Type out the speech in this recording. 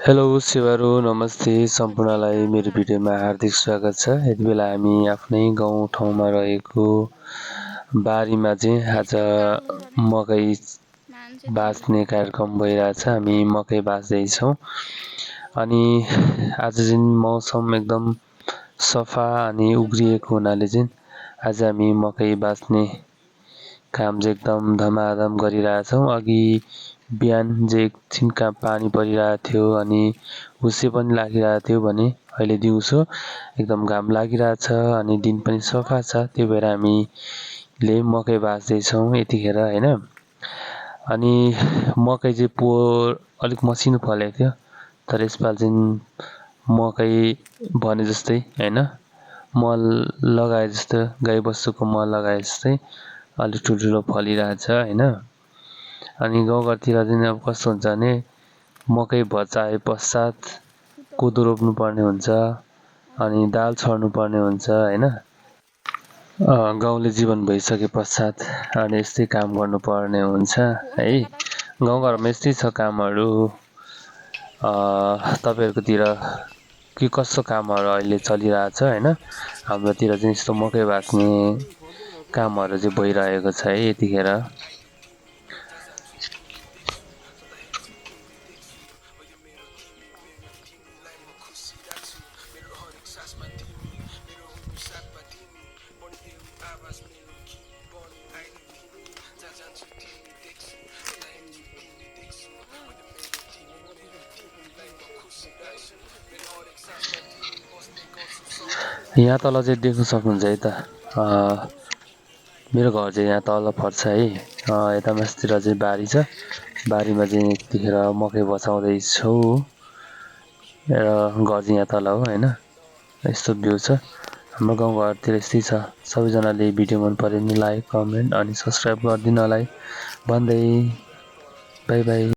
Hello सेवारो नमस्ते सम्पूर्णलाई मेरो भिडियोमा हार्दिक स्वागत छ। यति बेला हामी आफ्नै गाउँ ठाउँमा रहेको बारीमा चाहिँ आज मकै बाँच्ने कार्यक्रम भइरहेछ। हामी मकै बाँच्दैछौँ अनि आज चाहिँ मौसम एकदम सफा अनि उग्रिएको हुनाले चाहिँ आज हामी मकै बाँच्ने काम चाहिँ एकदम धमाधम गरिरहेछौँ। अघि बिहान चाहिँ एकछिन पानी परिरहेको थियो अनि हुस्से पनि लागिरहेको थियो भने अहिले दिउँसो एकदम घाम लागिरहेछ अनि दिन पनि सफा छ। त्यही भएर हामीले मकै बाँच्दैछौँ यतिखेर होइन। अनि मकै चाहिँ अलिक मसिनो फलेको थियो, तर यसपालि चाहिँ मकै भने जस्तै होइन मल लगाए जस्तो गाईबस्तुको मल लगाए जस्तै अलिक ठुल्ठुलो फलिरहेछ होइन। अनि गाउँघरतिर चाहिँ अब कस्तो हुन्छ भने मकै भचाए पश्चात कोदो रोप्नु पर्ने हुन्छ अनि दाल छर्नु पर्ने हुन्छ होइन। गाउँले जीवन भइसके पश्चात अनि यस्तै काम गर्नुपर्ने हुन्छ है। गाउँघरमा यस्तै छ कामहरू। तपाईँहरूकोतिर के कस्तो कामहरू अहिले चलिरहेछ होइन। हाम्रोतिर चाहिँ यस्तो मकै बाँच्ने कामहरू चाहिँ भइरहेको छ है यतिखेर। यहाँ तल चाहिँ देख्न सक्नुहुन्छ है त, मेरो घर चाहिँ यहाँ तल पर्छ है। यता मास्तिर चाहिँ बारी छ, बारीमा चाहिँ यतिखेर मकै बचाउँदैछौ र घर चाहिँ यहाँ तल हो होइन। यस्तो भ्यू छ हाम्रो गाउँघरतिर, यस्तै छ। सबैजनाले भिडियो मन पऱ्यो भने लाइक कमेन्ट अनि सब्सक्राइब गरिदिनु होला है भन्दै बाई बाई।